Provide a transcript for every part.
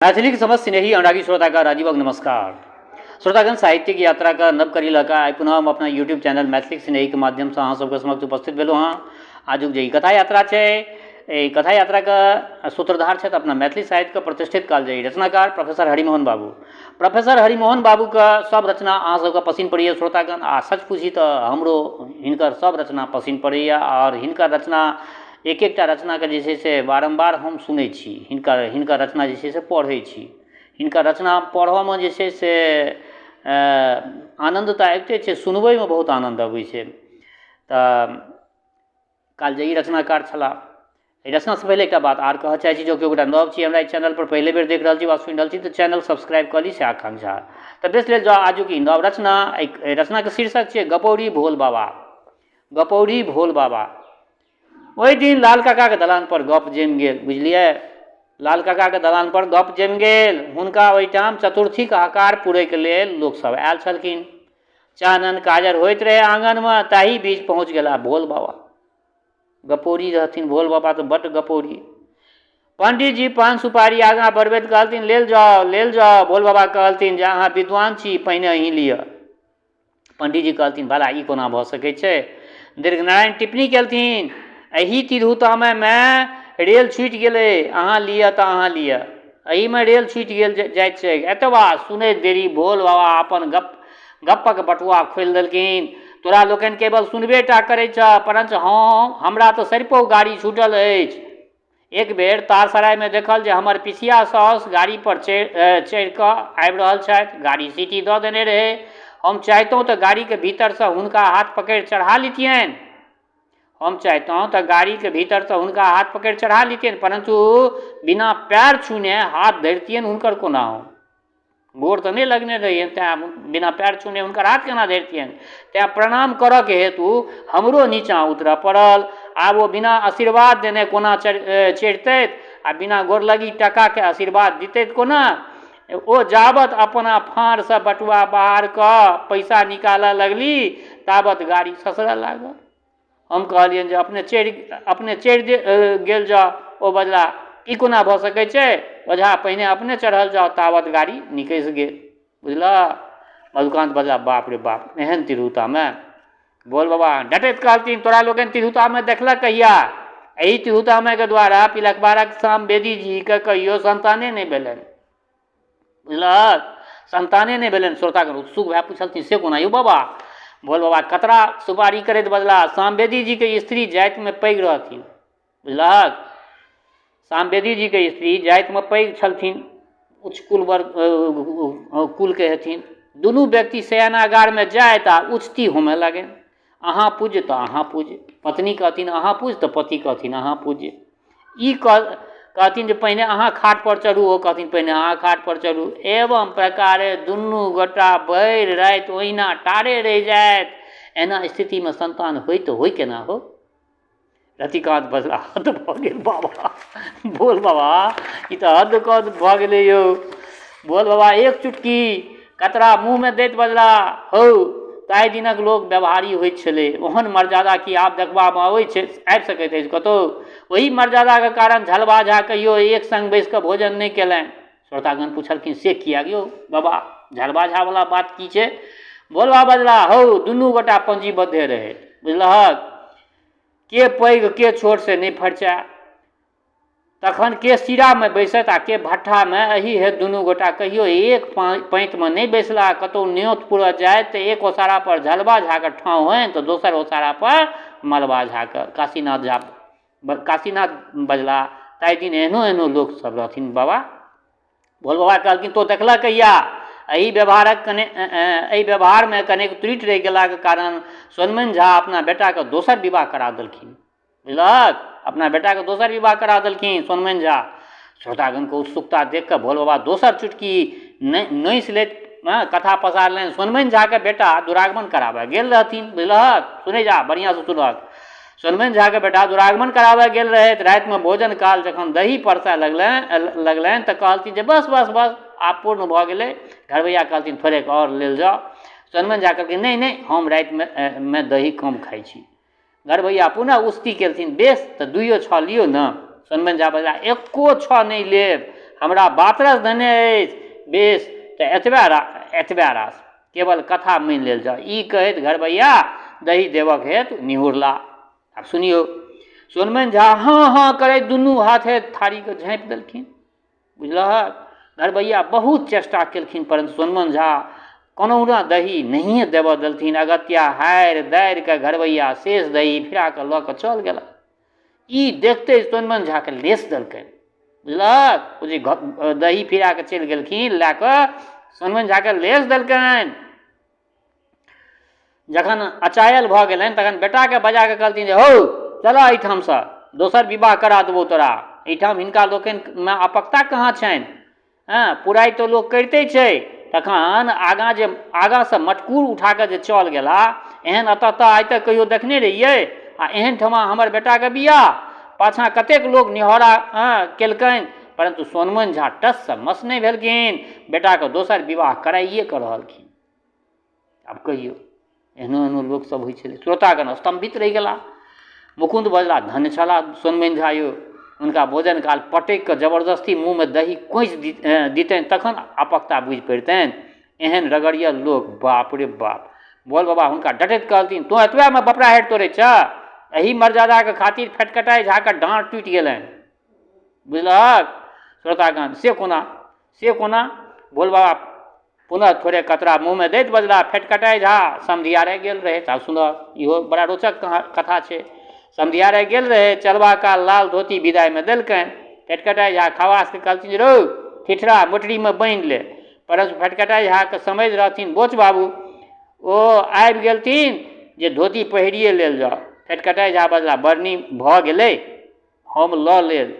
मैथिलीक समस्त स्नेही अनुरागी श्रोताक राजीवक नमस्कार। श्रोतागण, साहित्यिक यात्राक नव कड़ी लऽ कऽ आइ पुनः हम अपना यूट्यूब चैनल मैथिलीक स्नेहीक माध्यमसँ अहाँ सबके समक्ष उपस्थित भेलहुँ हँ। आजुक जे ई कथा यात्रा छै, एहि कथा यात्राक सूत्रधार छथि अपना मैथिली साहित्यके प्रतिष्ठित कालजयी रचनाकार प्रोफेसर हरिमोहन बाबू। प्रोफेसर हरिमोहन बाबूके सब रचना अहाँ सबके पसिन पड़ैए श्रोतागण, आ सच पूछी तऽ हमरो हिनकर सब रचना पसिन पड़ैए आओर हिनकर रचना एक एकटा रचनाके जे छै से बारम्बार हम सुनै छी, हिनकर हिनकर रचना जे छै से पढ़ै छी। हिनकर रचना पढ़ऽमे जे छै से आनन्द तऽ आबिते छै, सुनबैमे बहुत आनन्द अबै छै। तऽ कालजयी रचनाकार छलाह। एहि रचनासँ पहिले एकटा बात आर कहऽ चाहै छी, जँ केओ गोटा नव छी हमरा एहि चैनलपर पहिले बेर देख रहल छी वा सुनि रहल छी तऽ चैनल सब्सक्राइब कऽ ली, से आकांक्षा। तऽ बेस लेल जाउ आजुक ई नव रचना। एहि रचनाके शीर्षक छियै गपौरी भोल बाबा। गपौरी भोल बाबा। ओहि दिन लाल काकाके दलानपर गप जमि गेल, बुझलियै? लाल काकाके दलानपर गप जमि गेल। हुनका ओहिठाम चतुर्थीके हकार पुरैके लेल लोकसभ आयल छलखिन। चानन काजर होइत रहै आङनमे, ताहि बीच पहुँच गेला भोल बाबा। गपौरी रहथिन भोल बाबा तऽ बड्ड गपौरी। पण्डितजी पान सुपारी आगाँ बढ़बैत कहलथिन, लेल जाउ, लेल जाउ। भोल बाबा कहलथिन जे अहाँ विद्वान छी, पहिने अहीं लिअ। पण्डीजी कहलथिन, भला ई कोना भऽ सकै छै? दीर्घनारायण टिप्पणी केलथिन, एहि तिरहुतामे रेल छूटि गेलै, अहाँ लिअ तऽ अहाँ लिअ, एहिमे रेल छूटि गेल जाइत छै। एतबा सुनैत देरी भोल बाबा अपन गप गप्पक बटुआ खोलि देलखिन, तोरा लोकनि केवल सुनबे टा करै छह, परञ्च हम हमरा तऽ सरिपहुँ गाड़ी छूटल अछि। एक बेर तारसरायमे देखल जे हमर पिसिया साउस गाड़ीपर चढ़ि कऽ आबि रहल छथि। गाड़ी सीटी दऽ देने रहै। हम चाहितहुँ तऽ गाड़ीक भीतरसँ हुनका हाथ पकड़ि चढ़ा लितियनि। हम चाहितहुँ तऽ गाड़ीक भीतरसँ हुनका हाथ पकड़ि चढ़ा लितियनि, परन्तु बिना पएर छूने हाथ धरितियनि हुनकर कोना हम? गोर तऽ नहि लगने रहियनि, तेँ बिना पएर छूने हुनकर हाथ केना धरितियनि? तेँ प्रणाम करऽके हेतु हमरो नीचाँ उतरऽ पड़ल। आब ओ बिना आशीर्वाद देने कोना चढ़ितथि आ बिना गोरलगी टाकाके आशीर्वाद दितथि कोना? ओ जाबत अपना फाँड़सँ बटुआ बाहर कऽ पैसा निकालऽ लगली ताबत गाड़ी ससरऽ लागल। हम कहलियनि जे अपने चढ़ि अपने चढ़ि गेल जाउ। ओ बजला, ई कोना भऽ सकै छै ओझा, पहिने अपने चढ़ल जाउ। तावत गाड़ी निकसि गेल, बुझलह? मधुकान्त बजला, बाप रे बाप, एहन तिरहुतामे? भोल बाबा डटैत कहलथिन, तोरा लोकनि तिरहुतामे देखलक कहिया? एहि तिरहुतामे द्वारा पिलखबारक सामवेदी जीके कहियो सन्ताने नहि भेलनि, बुझलहक? सन्ताने नहि भेलनि। श्रोतागण उत्सुक भए पुछलथिन, से कोना यौ बाबा? भोल बाबा कतरा सुपारी करैत बजला, सामवेदी जीके स्त्री जातिमे पैघ रहथिन, बुझलहक? सामवेदी जीके स्त्री जातिमे पैघ छलथिन, उच्च कुल वर्ग कुलके हेथिन। दुनू व्यक्ति शयनागारमे जाइत आ उचती होमय लागनि। अहाँ पूज्य तऽ अहाँ पूज्य। पत्नी कहथिन अहाँ पूज्य तऽ पति कहथिन अहाँ पूज्य। ई कह कहथिन जे पहिने अहाँ खाटपर चढ़ू, ओ कहथिन पहिने अहाँ खाटपर चढ़ू। एवं प्रकारे दुनू गोटा भरि राति ओहिना ठाढ़े रहि जाइत। एना स्थितिमे सन्तान होइ तऽ होइ केना हो? रतिकान्त बजला, हद भऽ गेल बाबा, बोल बाबा, ई तऽ हद कऽ भऽ गेलै यौ। बोल बाबा एक चुटकी कतरा मुँहमे दैत बजला, हौ, ताहि दिनक लोक व्यवहारी होइत छलै। ओहन मर्यादा की आब देखबामे अबै छै, आबि सकैत अछि कतहु? ओही मर्यादाके कारण झलबा झा कहियो एक सङ्ग बैसि कऽ भोजन नहि केलनि। श्रोतागण पुछलखिन, से किएक यौ बाबा, झलबा झावला बात की छै? भोलबा बजला, हौ, दुनू गोटा पंजीबद्धे रहै, बुझलहक? के पैघ के छोट से नहि फरिचाय। तखन के सिरामे बैसत आ के भट्ठामे, एहि हेतु दुनू गोटा कहियो एक पाँतिमे नहि बैसला। कतहु न्योत पुरऽ जाइत तऽ एक ओसारापर झलबा झाके ठाँव होइन तऽ दोसर ओसारापर मलबा झाके। काशीनाथ झा काशीनाथ बजला, ताहि दिन एहनो एहनो लोक सब रहथिन बाबा। भोल बाबा कहलखिन, तोँ देखलह कहिया? एहि व्यवहारक कने एहि व्यवहारमे कनेक त्रुटि रहि गेलाक कारण सोनमनि झा अपना बेटाके दोसर विवाह करा देलखिन, बुझलहक? अपना बेटाके दोसर विवाह करा देलखिन सोनमनि झा। श्रोतागणके उत्सुकता देखि कऽ भोल बाबा दोसर चुटकी नसि लैत कथा पसारलनि, सोनमनि झाके बेटा दुरागमन कराबय गेल रहथिन, बुझलहक? सुनै जा, बढ़िआँसँ सुनहक। सोनमनि झाके बेटा दुरागमन कराबय गेल रहथि। रातिमे भोजन काल जखन दही परसय लगलनि लगलनि तऽ कहलथिन जे बस बस बस, आब पूर्ण भऽ गेलै। घरबैआ कहलथिन, थोड़ेक आओर लेल जाउ। सोनमनि झा कहलखिन, नहि नहि, हम रातिमे मे दही कम खाइ छी। घरबैआ पुनः उस्ती केलथिन, बेस तऽ दुइयो छओ लियौ ने। सोनमनि झा बजला, एक्को छओ नहि लेब, हमरा बातरस देने अछि। बेस, तऽ एतबे रा एतबे रास केवल कथा मानि लेल जाउ। ई कहैत घरबैया दही देबक हेतु निहुरला। आब सुनियौ, सोनमनि झा हँ हँ करैत दुनू हाथे थारीके झाँपि देलखिन। बुझलहक, घरबैया बहुत चेष्टा केलखिन, परन्तु सोनमन झा कोनहुना दही नहिए देबऽ देलथिन। अगत्या हारि दारि कऽ घरबैया शेष दही फिरा कऽ लऽ कऽ चल गेला। ई देखते सोनमन झाके लेस देलकनि। बुझलहक, ओ जे दही फिरा कऽ चलि गेलखिन लए कऽ, सोनमन झाके लेस देलकनि। जखन अचायल भऽ गेलनि तखन बेटाके बजा कऽ कहलथिन जे हौ, चलऽ एहिठामसँ, दोसर विवाह करा देबौ तोरा। एहिठाम हिनका लोकनिमे आपकता कहाँ छनि? हँ, पुराइ तऽ लोक करिते छै, तखन आगाँ जे आगाँसँ मटकूर उठा कऽ जे चल गेला, एहन अतत्तह आइ तक कहियो देखने रहियै? आ एहन ठमा हमर बेटाके बियाह? पाछाँ कतेक लोक निहोरा केलकनि, परन्तु सोनमनि झा टससँ मस नहि भेलखिन। बेटाके दोसर विवाह कराइए कऽ रहलखिन। आब कहियौ, एहनो एहनो लोकसभ होइ छलै। श्रोतागण स्तम्भित रहि गेला। मुकुन्द बजला, धन्य छलाह सोनमनि झा यौ। हुनका भोजन काल पटकि कऽ जबरदस्ती मुँहमे दही कोसि दितनि तखन आपकता बुझि पड़ितनि। एहन रगड़ियल लोक, बाप रे बाप। भोल बाबा हुनका डटैत कहलथिन, तोँ एतबेमे बपराहटि तोड़ै छह? एहि मर्यादाके खातिर फटकटाइ झाके डाँड़ टूटि गेलनि। बुझलहक? श्रोतागण, से कोना, से कोना? भोल बाबा पुनः थोड़े कतरा मुँहमे दैत बजलाह, फेटकटाइ झा समधियारे गेल रहै। आब सुनह, इहो बड़ा रोचक कथा छै। समधियारे गेल रहै, चलबा काल लाल धोती विदाइमे देलकनि। फेटकटाइ झा खवासके कहलथिन जे रौ ठिठरा, मोटरीमे बान्हि ले। परन्तु फेटकटाइ झाके समझि रहथिन बोच बाबू, ओ आबि गेलथिन जे धोती पहिरिए लेल जाउ। फेटकटाइ झा बजलाह, बरनी भऽ गेलै, हम लऽ लेल।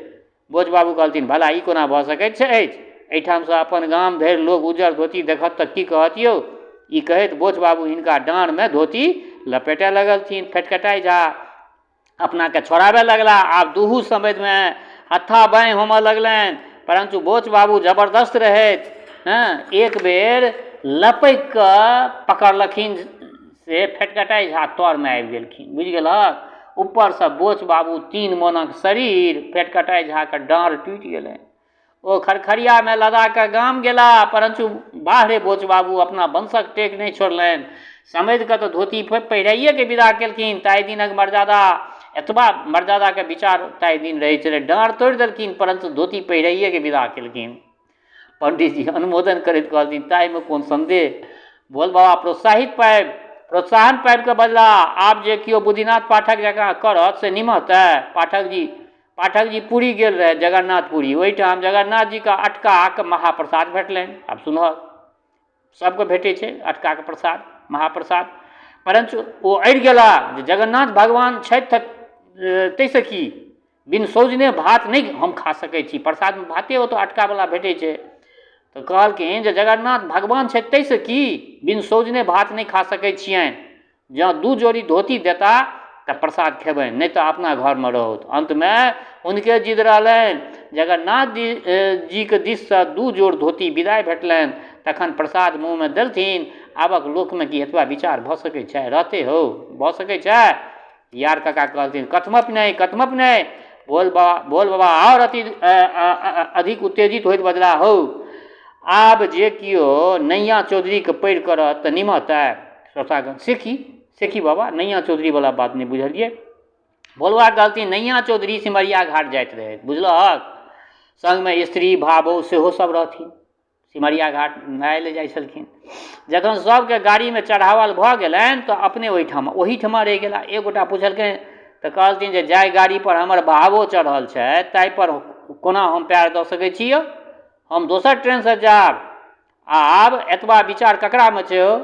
बोच बाबू कहलथिन, भला ई कोना भऽ सकैत अछि? एहिठामसँ अपन गाम धरि लोक उज्जर धोती देखत तऽ की कहत यौ? ई कहैत बोच बाबू हिनका डाँड़मे धोती लपेटय लगलथिन। फेटकटाइ झा अपनाकेँ छोड़ाबय लगलाह। आब दुहू समधिमे हत्था बाँहि होमऽ लगलनि। परन्तु बोच बाबू जबरदस्त रहथि। हँ, एक बेर लपकि कऽ पकड़लखिन से फेटकटाइ झा तरमे आबि गेलखिन। बुझि गेलहक? ऊपरसँ बोच बाबू 3 मोनक शरीर, फेटकटाइ झाके डाँड़ टूटि गेलनि। ओ खरखरियामे लदा कऽ गाम गेला, परन्तु वाह रे बोच बाबू, अपना वंशक टेक नहि छोड़लनि। समधिके तऽ धोती पहिराइएके विदा केलखिन। ताहि दिनक मर्यादा, एतबा मर्यादाके विचार ताहि दिन रहै छलै। डाँड़ तोड़ि देलखिन, परन्तु धोती पहिराइएके विदा केलखिन। पंडीजी अनुमोदन करैत कहलथिन, ताहिमे कोन सन्देह। भोल बाबा प्रोत्साहन पाबि कऽ बजलाह, आब जे केओ बुद्धिनाथ पाठक जकाँ करत से निमहतै? पाठकजी पुरी गेल रहै, जगन्नाथपुरी। ओहिठाम जगन्नाथजीके अटकाक महाप्रसाद भेटलनि। आब सुनहक, सबके भेटै छै अटकाके प्रसाद, महाप्रसाद। परञ्च ओ अड़ि गेला जे जगन्नाथ भगवान छथि तऽ ताहिसँ की, बिन सौजने भात नहि हम खा सकै छी। प्रसादमे भाते ओतऽ अटकावला भेटै छै। तऽ कहलखिन जे जगन्नाथ भगवान छथि ताहिसँ की, बिन सौजने भात नहि खा सकै छियनि। जँ 2 जोड़ी धोती देता तऽ प्रसाद खेबनि, नहि तऽ अपना घरमे रहथु। अन्तमे हुनके जिद रहलनि, जगन्नाथ जीके दिससँ 2 जोड़ धोती विदाइ भेटलनि, तखन प्रसाद मुँहमे देलथिन। आबक लोकमे की एतबा विचार भऽ सकै छै? रहते हौ, भऽ सकै छै? यार काका कहलथिन, कथमपि नहि, कथमपि नहि। भोल बाबा आओर अधिक उत्तेजित होइत बजलाह, हौ, आब जे केओ नैया चौधरीके पैर करत तऽ निमहतै? श्रोतागण, से की, से की बाबा, नैया चौधरीवला बात नहि बुझलियै? भोलबा कहलथिन, नैया चौधरी सिमरिया घाट जाइत रहै, बुझलहक? सङ्गमे स्त्री भावो सेहो सब रहथिन। सिमरिया घाट नहाय लए जाइ छलखिन। जखन सबके गाड़ीमे चढ़ावल भऽ गेलनि तऽ अपने ओहिठमा रहि गेला। एक गोटा पुछलखिन तऽ कहलथिन जे जाहि गाड़ीपर हमर भावो चढ़ल छै ताहिपर कोना हम पएर दऽ सकै छी यौ? हम दोसर ट्रेनसँ जायब। आब एतबा विचार ककरामे छै हौ?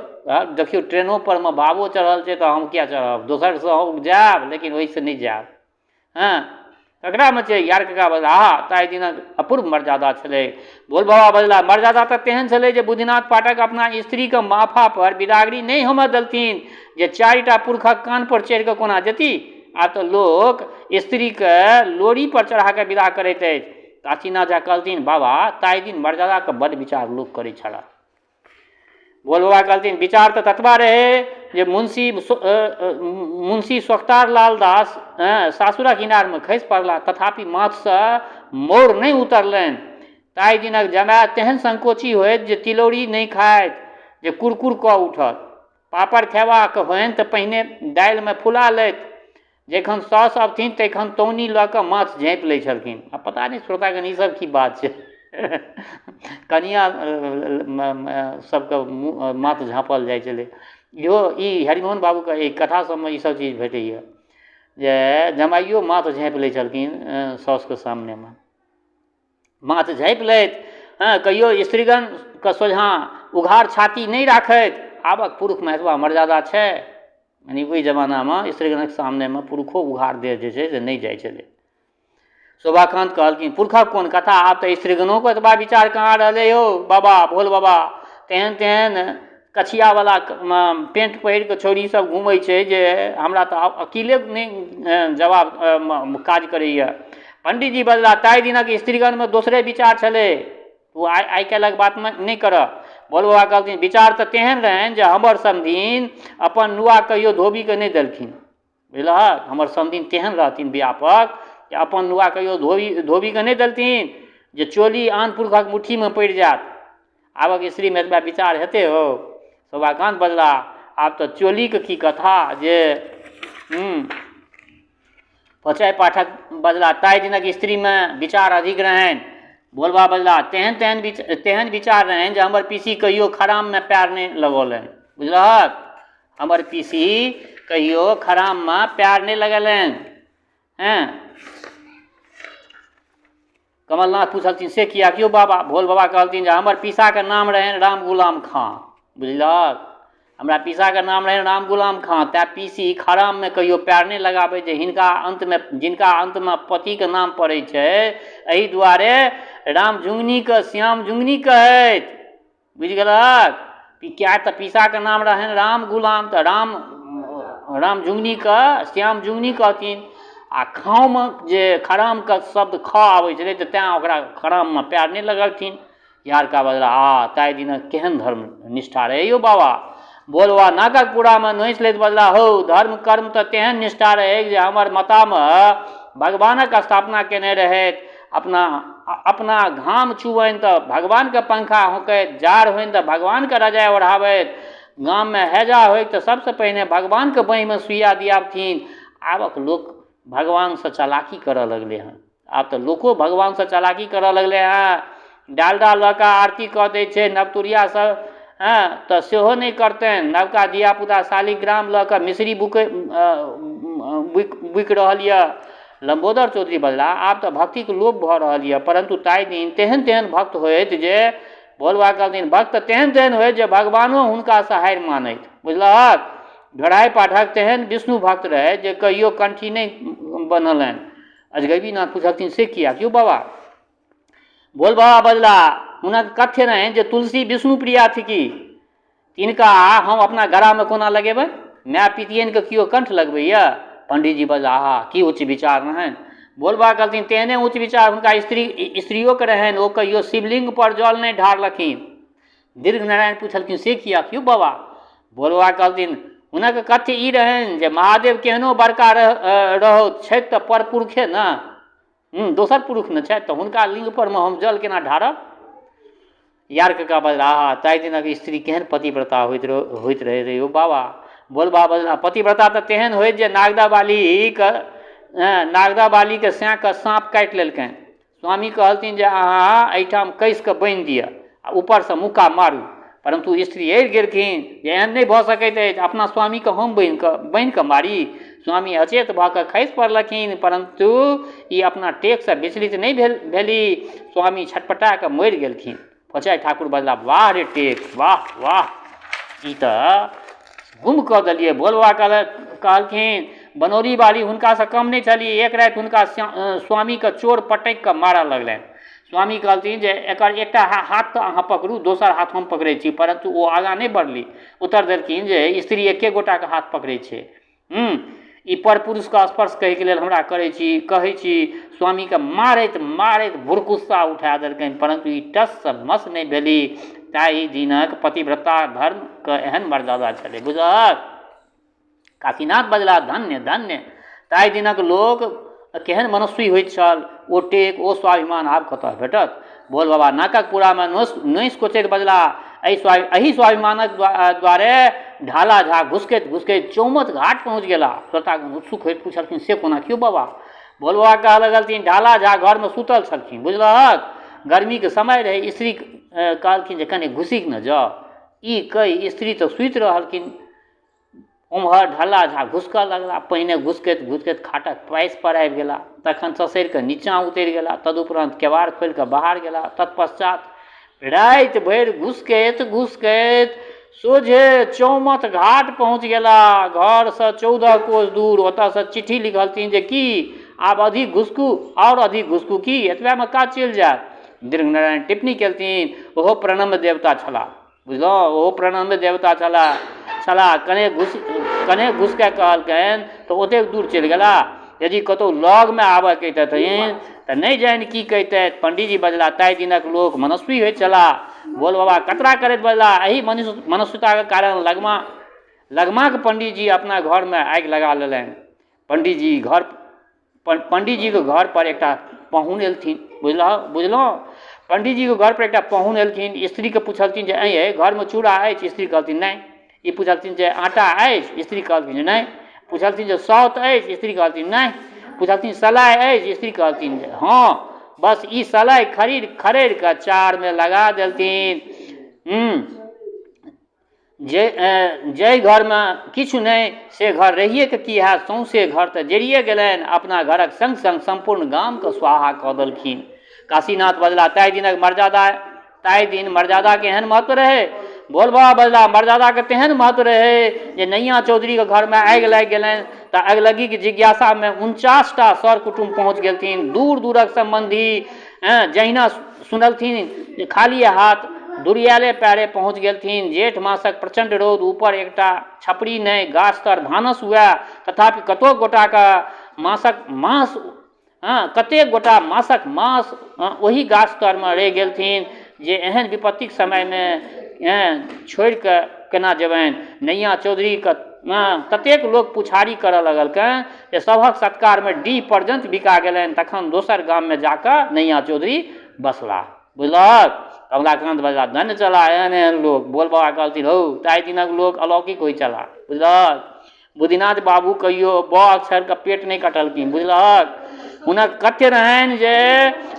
देखियौ, ट्रेनो परमे भावो चढ़ल छै तऽ हम किया चढ़ब? दोसरसँ हम जायब, लेकिन ओहिसँ नहि जायब। हँ, ककरामे छै? यार कका बजला, आहा, ताहि दिनक अपूर्व मर्यादा छलै। भोल बाबा बजला, मर्यादा तऽ तेहन छलै जे बुद्धिनाथ पाठक अपना स्त्रीके माफा पर बिदागरी नहि होमऽ देलथिन जे 4टा पुरखक कान पर चढ़ि कऽ कोना जेती। आब तऽ लोक स्त्रीके लोरी पर चढ़ा कऽ विदा करैत अछि। काशीनाथ झा कहलथिन, बाबा, ताहि दिन मर्यादाके बड्ड विचार लोक करै छलाह। भोल बाबा कहलथिन, विचार तऽ ततबा रहै जे मुंशी सोख्तार लाल दास सासुरक इनारमे खसि पड़ला, तथापि माथसँ मौर नहि उतरलनि। ताहि दिनक जमाए तेहन संकोची होइत जे तिलौरी नहि खाइत जे कुरकुर कऽ उठत। पापड़ खयबाक होइन तऽ पहिने दालिमे फुला लैत। जखन साउस अबथिन तखन तौनी लऽ कऽ माथ झाँपि लै छलखिन। आ पता नहि श्रोतागण ई सब की बात छै। कनिआँ सबके मुँह माथ झाँपल जाइ छलै। इहो ई हरिमोहन बाबूके एहि कथा सबमे ई सब चीज भेटैए जे जमाइयो माथ झाँपि लै छलखिन साउसके सामनेमे। माथ झाँपि लैत हँ कहियो स्त्रीगणके सोझाँ उघार छाती नहि राखथि। आबक पुरुषमे एतबा मर्यादा छै? यानि ओहि जमानामे स्त्रीगणक सामनेमे पुरुषो उघार देह जे छै से नहि जाइ छलै। शोभाकान्त कहलखिन पुरखक कोन कथा, आब तऽ स्त्रीगणोके एतबा विचार कहाँ रहलै यौ बाबा भोल बाबा। तेहन तेहन कछियावला पेंट पहिर कऽ छौड़ी सब घूमै छै जे हमरा तऽ आब अकिले नहि जवाब काज करैए। पंडीजी बजला ताहि दिनक स्त्रीगणमे दोसरे विचार छलै, ओ आइ काल्हिक बातमे नहि करऽ। भोल बाबा कहलथिन विचार तऽ तेहन रहनि जे हमर समधिन अपन नुआ कहियो धोबीके नहि देलखिन। बुझलहक, हमर समधिन तेहन रहथिन व्यापक जे अपन नुआ कहियो धोबीके नहि देलथिन जे चोली आन पुरुषक मुट्ठीमे पड़ि जायत। आबक स्त्रीमे एतबा विचार हेतै हौ? शोभाकान्त बजला आब तऽ चोलीके की कथा जे फोचाइ पाठक बजला ताहि दिनक स्त्रीमे विचार अधिक रहनि। भोलबा बजला तेहन तेहन तेहन विचार रहनि जे हमर पीसी कहियो खराममे पएर नहि लगौलनि। बुझलहक, हमर पीसी कहियो खराममे पएर नहि लगेलनि। हँ, कमलनाथ पुछलथिन से किएक यौ बाबा? भोल बाबा कहलथिन जे हमर पीसाके नाम रहनि राम गुलाम खाँ। बुझलहक, हमरा पीसाके नाम रहनि राम गुलाम खाँ, तैँ पीसी खराममे कहियो पएर नहि लगाबै जे हिनका अन्तमे जिनका अन्तमे पतिके नाम पड़ै छै एहि दुआरे राम जुगनीके श्याम जुगनी कहैत। बुझि गेलहक, किएक तऽ पीसाके नाम रहनि राम गुलाम तऽ राम राम जुगनीके श्याम जुगनी कहथिन। आ खाँमे जे खरामके शब्द ख आबै छलै तऽ तैँ ओकरा खराममे पएर नहि लगलखिन। यारका बजला आ ताहि दिनक केहन धर्म निष्ठा रहै यौ बाबा। बोलबा नाकक पूरामे नोचि लैत बजला हौ धर्म कर्म तऽ तेहन निष्ठा रहै जे हमर मातामे भगवानक स्थापना केने रहथि। अपना अपना घाम चुबनि तऽ भगवानके पंखा हौंकैत, जाड़ होइन तऽ भगवानके रजाइ ओढ़ाबैत, गाममे हैजा होइक तऽ सबसँ पहिने भगवानके बाँहिमे सुइया दियाबथिन। आबक लोक भगवानसँ चलाकी करऽ लगलै हँ। आब तऽ लोको भगवानसँ चलाकी करऽ लगलै हँ। डालडा लऽ कऽ आरती कऽ दै छै नवतुरिया सब, हँ तऽ सेहो नहि करतनि। नवका धियापुता शालिग्राम लऽ कऽ मिश्री बुकै बुकि रहल यऽ। लम्बोदर चौधरी बजलाह, आब तऽ भक्तिक लोप भऽ रहल यऽ, परन्तु ताहि दिन तेहन तेहन भक्त होथि जे भोलबा कहलथिन, भक्त तऽ तेहन तेहन होथि जे भगवानो हुनकासँ हारि मानथि। बुझलहक? ढोढ़ाइ पाठक तेहन विष्णु भक्त रहथि जे कहियो कंठी नहि बन्हलनि। अजगैबीनाथ पुछलथिन, से किएक यौ बाबा? भोल बाबा बजलाह, हुनक कथ्य रहनि जे तुलसी विष्णु प्रिया थिकी, तिनका हम अपना गरामे कोना लगेबनि? माय पितियनिके केओ कंठ लगबैए? पंडीजी बजलाह, आहा, की उच्च विचार रहनि। भोलबा कहलथिन, तेहने उच्च विचार हुनका स्त्री स्त्रियोके रहनि, ओ कहियो शिवलिंग पर जल नहि ढारलखिन। दीर्घ नारायण पुछलखिन, से किएक यौ बाबा? भोलबा कहलथिन, हुनक कथ्य ई रहनि जे महादेव केहनो बड़का रहौथ, छथि तऽ परपुरुखे ने, दोसर पुरुष ने छथि, तऽ हुनका लिंग परमे हम जल केना ढारब? यार कका बजला, आहा, ताहि दिनक स्त्री केहन पतिव्रता होइत होइत रहै रे यौ बाबा। भोलबा बजला, पतिव्रता तऽ तेहन होइत जे नागदा बालीके नागदा बालीके सैंके साँप काटि लेलकनि। स्वामी कहलथिन जे अहाँ एहिठाम कसि कऽ बान्हि दिअ आ ऊपरसँ मुक्का मारू। परन्तु स्त्री अड़ि गेलखिन जे एहन नहि भऽ सकैत अछि, अपना स्वामीके हम बान्हि कऽ मारी। स्वामी अचेत भऽ कऽ खसि पड़लखिन, परन्तु ई अपना टेकसँ विचलित नहि भेली। स्वामी छटपटा कऽ मरि गेलखिन। फोचाइ ठाकुर बजला, वाह रे टेक, वाह वाह, ई तऽ गुम कऽ देलियै। भोलबा कहलखिन, बनौरी बाली हुनकासँ कम नहि छली। एक राति हुनका स्वामीके चोर पटकि कऽ मारऽ लगलनि। स्वामी कहलथिन जे एकर एकटा हाथ तऽ अहाँ पकड़ू, दोसर हाथ हम पकड़ै छी। परन्तु ओ आगाँ नहि बढ़ली। उत्तर देलखिन जे स्त्री एके गोटाके हाथ पकड़ै छै। ई पर पुरुषके स्पर्श कहैके लेल हमरा करै छी कहै छी। स्वामीके मारैत मारैत भुरकुस्सा उठा देलकनि, परन्तु ई टससँ मस नहि भेली। ताहि दिनक पतिव्रता धर्मके एहन मर्यादा छलै। बुझलहक? काशीनाथ बजला, धन्य धन्य, ताहि दिनक लोक केहन मनस्वी होइत छल। ओ टेक, ओ स्वाभिमान आब कतऽ भेटत? भोल बाबा नाकक पूरामे नोसि कोचैत बजला, एहि स्वाभिमानक द्वारे ढाला झा घुसकैत घुसकैत चौमथ घाट पहुँच गेला। श्रोतागण उत्सुक होइत पुछलखिन, से कोना क्यो बाबा? भोल बाबा कहऽ लगलथिन, ढाला झा घरमे सुतल छलखिन, बुझलहक? गर्मीके समय रहै। स्त्री कहलखिन जे कने घुसकि ने जाउ। ई कहि स्त्री तऽ सुति रहलखिन, ओम्हर ढल्ला झा घुसकऽ लगला। पहिने घुसकैत घुसकैत खाटक पासि पर आबि गेला, तखन ससरि कऽ नीचाँ उतरि गेला, तदुपरान्त केबाड़ खोलि कऽ बाहर गेला। तत्पश्चात राति भरि घुसकैत घुसकैत सोझे चौमथ घाट पहुँच गेला, घरसँ 14 कोस दूर। ओतऽसँ चिट्ठी लिखलथिन जे की आब अधिक घुसकू, आओर अधिक घुसकू की एतबेमे काज चलि जायत? दीर्घनारायण टिप्पणी केलथिन, ओहो प्रणम्य देवता छलाह। बुझलहुँ, ओहो प्रणम्य देवता छलाह। कने घुसि कऽ कहलकनि तऽ ओतेक दूर चलि गेला। यदि कतहु लगमे आबऽ कहितथिन तऽ नहि जानि की कहितथि। पण्डीजी बजला, ताहि दिनक लोक मनस्वी होइत छलाह। भोल बाबा कतरा करैत बजला, एहि मनस्विताके कारण लगमाके पण्डीजी अपना घरमे आगि लगा लेलनि। पण्डीजीके घरपर एकटा पाहुन एलथिन, बुझलहुँ? पण्डीजीके घरपर एकटा पाहुन एलथिन। स्त्रीके पुछलथिन जे ऐं यै, घरमे चूड़ा अछि? स्त्री कहलथिन नहि। ई पुछलथिन जे आटा अछि? स्त्री कहलथिन जे नहि। पुछलथिन जे साउत अछि? स्त्री कहलथिन नहि। पुछलथिन सलाइ अछि? स्त्री कहलथिन जे हँ। बस ई सलाइ खरीद खड़रि कऽ चारमे लगा देलथिन। जे जाहि घरमे किछु नहि से घर रहिएके की हैत? सौँसे घर तऽ जरिए गेलनि, अपना घरक सङ्ग सङ्ग सम्पूर्ण गामके स्वाहा कऽ देलखिन। काशीनाथ बजला, ताहि दिन मर्यादाके एहन महत्व रहै? भोल बाबा बजला, मर्यादाके तेहन महत्व रहै जे नैया चौधरीके घरमे आगि लागि गेलनि तऽ अगिलग्गीके जिज्ञासामे 49टा सर कुटुम्ब पहुँच गेलथिन। दूर दूरक सम्बन्धी जहिना सुनलथिन जे खाली हाथ दुरियाले पैरे पहुँच गेलथिन। जेठ मासक प्रचण्ड रौद, ऊपर एकटा छपरी नहि, गाछ तर भानस हुए, तथापि कतोक गोटाके मासक मास कतेक गोटा मासक मास ओही गाछ तरमे रहि गेलथिन जे एहन विपत्तिक समयमे छोड़ि कऽ केना जेबनि। नैया चौधरीके ततेक लोक पुछारी करऽ लगलकनि जे सभक सत्कारमे डीह पर्यन्त बिका गेलनि। तखन दोसर गाममे जाकऽ नैया चौधरी बसलाह। बुझलहक? कमलाकान्त बजला, धन्य छलाह एहन एहन लोक। भोल बाबा कहलथिन, हौ, ताहि दिनक लोक अलौकिक होइ छलाह। बुझलहक? बुद्धिनाथ बाबू कहियो ब अक्षरके पेट नहि कटलखिन। बुझलहक? हुनक कथ्य रहनि जे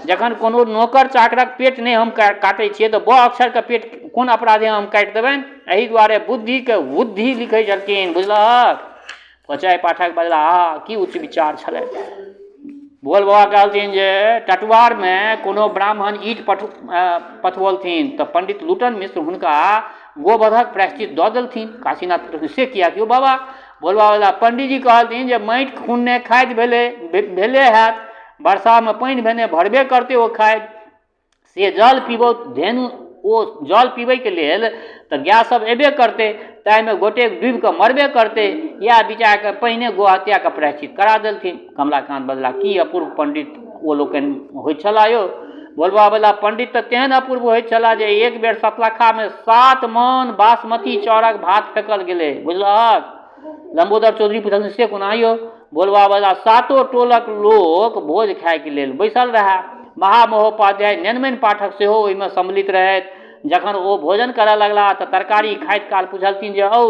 जखन कोनो नोकर चाकरक पेट नहि हम काटै छियै तऽ ब अक्षरके पेट कोन अपराधे हम काटि देबनि? एहि दुआरे बुद्धिके बुद्धि लिखै छलखिन। बुझलहक? फोचाइ पाठक बजला, आहा, की उच्च विचार छलै। भोल बाबा कहलथिन जे टटुआरमे कोनो ब्राह्मण ईट पथबौलथिन तऽ पंडित लूटन मिश्र हुनका गोवधक प्रायश्चित दऽ देलथिन। काशीनाथ पुछलखिन, से किएक यौ बाबा? भोल बाबा बजला, पंडीजी कहलथिन जे माटि खुनने खादि भेले हैत, वर्षामे पानि भेने भरबे करतै ओ खादि, से जल पीबौ धेनु ओ जल पीबैके लेल तऽ गाय सब अयबे करतै, ताहिमे गोटेक डूबि कऽ मरबे करतै। इएह विचार कऽ पहिने गो हत्याके प्रायश्चित करा देलथिन। कमलाकान्त बजला, की अपूर्व पंडित ओ लोकनि होइत छलाह यौ। भोलबा बजला, पंडित तऽ तेहन अपूर्व होइत छलाह जे एक बेर सतलखामे 7 मन बासमती चाउरक भात फेकल गेलै। बुझलहक? लम्बोदर चौधरी पुछलखिन, से कोना यौ? भोलबा बजला, सातो टोलक लोक भोज खायके लेल बैसल रहए। महामहोपाध्याय नेनमनि पाठक सेहो ओहिमे सम्मिलित रहथि। जखन ओ भोजन करय लगलाह तऽ तरकारी खाइत काल पुछलथिन जे औ,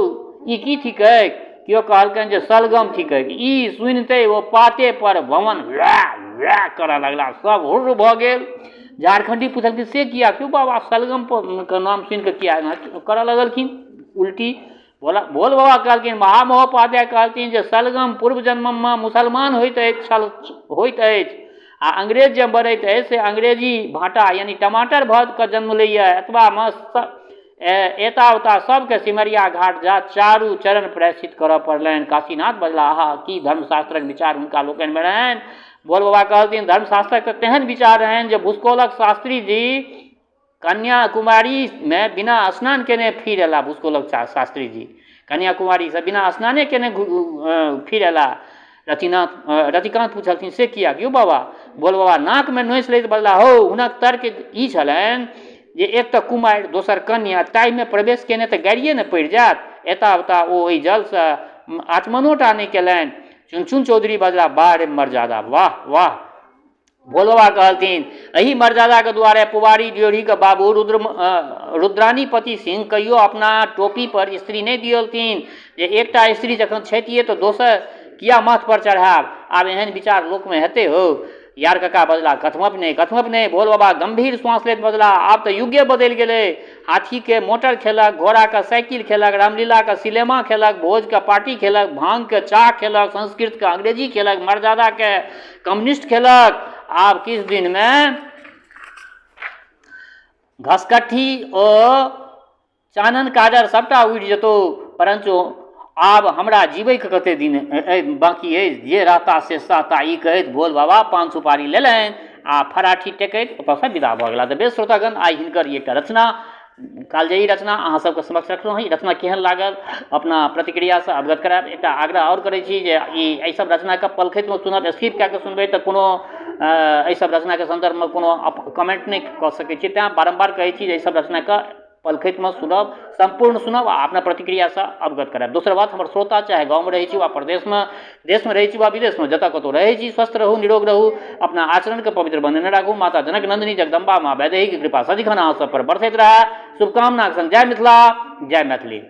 ई की थिकैक? केओ कहलकनि जे सलगम थिकैक। ई सुनिते ओ पाते पर भवन वैह वैह करय लगलाह। सब हुर्र भऽ गेल। झारखण्डी पुछलखिन, से किया क्यों बाबा, सलगम के नाम सुनि कऽ किया एना करय लगलखिन उल्टी? भोल बाबा कहलखिन, महामहोपाध्याय कहलथिन जे सलगम पूर्व जन्ममे मुसलमान होइत अछि छल होइत अछि आ अंग्रेज जे बढ़ैत अछि से अंग्रेजी भाँटा यानि टमाटर भऽ कऽ जन्म लैए। एतबामे एतावता सबके सिमरिया घाट जा चारू चरण प्रायश्चित करऽ पड़लनि। काशीनाथ बजला, आहा, की धर्मशास्त्रक विचार हुनका लोकनिमे रहनि। भोल बाबा कहलथिन, धर्मशास्त्रक तऽ तेहन विचार रहनि जे भुसकौलक शास्त्री जी कन्याकुमारीमे बिना स्नान केने फिर अयला। भुसकौलक शास्त्री जी कन्याकुमारीसँ बिना स्नाने केने फिर अयला। रतिकान्त पुछलखिन, से किएक यौ बाबा? भोल बाबा नाकमे नोसि लैत बजला, हौ, हुनक तर्क ई छलनि जे एक तऽ कुमारि, दोसर कन्या, ताहिमे प्रवेश केने तऽ गारिए ने पड़ि जायत। एतावता ओ ओहि जलसँ आचमनो टा नहि केलनि। चुनचुन चौधरी बजला, वाह रे मर्यादा, वाह वाह। भोलबाबा कहलथिन, एही मर्यादाक दुआरे पुबारी ड्योढ़ीक बाबू रुद्र रुद्रानीपति सिंह कहियो अपना टोपी पर स्त्री नहि दियौलथिन जे एकटा स्त्री जखन छथिए तऽ दोसर किया माथ पर चढ़ायब? आब एहन विचार लोकमे हेतै हौ? यार कका बजलाह, कथमपि नहि, कथमपि नहि। भोलबाबा गम्भीर श्वास लैत बजलाह, आब तऽ युगे बदलि गेलै। हाथीकेँ मोटर खेलक, घोड़ाकेँ साइकिल खेलक, रामलीलाकेँ सिलेमा खेलक, भोजकेँ पार्टी खेलक, भाँगकेँ चाह खेलक, संस्कृतकेँ अंग्रेजी खेलक, मर्यादाकेँ कम्युनिस्ट खेलक। आब किछु दिनमे घसकट्ठी ओ चानन काजर सभटा उड़ि जेतौ। परञ्च आब हमरा जीबैके कते दिन बाँकी अछि? जे रहता से सहता। ई कहैत भोल बाबा पान सुपारी लेलनि आ फराठी टेकैत ओतऽसँ विदा भऽ गेलाह। तऽ बेस श्रोतागण, आइ हिनकर ई एकटा रचना, कालजयी रचना अहाँ सबके समक्ष रखलहुँ हँ। ई रचना केहन लागल, अपना प्रतिक्रियासँ अवगत करायब। एकटा आग्रह आओर करै छी जे ई एहि सब रचनाके पलखतिमे सुनब, स्किप कए कऽ सुनबै तऽ कोनो एहि सब रचनाके सन्दर्भमे कोनो कमेन्ट नहि कऽ सकै छी। तैँ बारम्बार कहै छी जे एहि सब रचनाके पलखतिमे सुनब, सम्पूर्ण सुनब आ अपना प्रतिक्रियासँ अवगत करायब। दोसर बात, हमर श्रोता चाहे गाँवमे रहै छी वा प्रदेशमे, देशमे रहै छी वा विदेशमे, जतऽ कतहु रहै छी, स्वस्थ रहू, निरोग रहू, अपना आचरणके पवित्र बनेने राखू। माता जनक नन्दिनी जगदम्बा माँ वैदेहीके कृपा सदिखन अहाँ सब पर बरसैत रहए, शुभकामनाके संग जय मिथिला, जय मैथिली।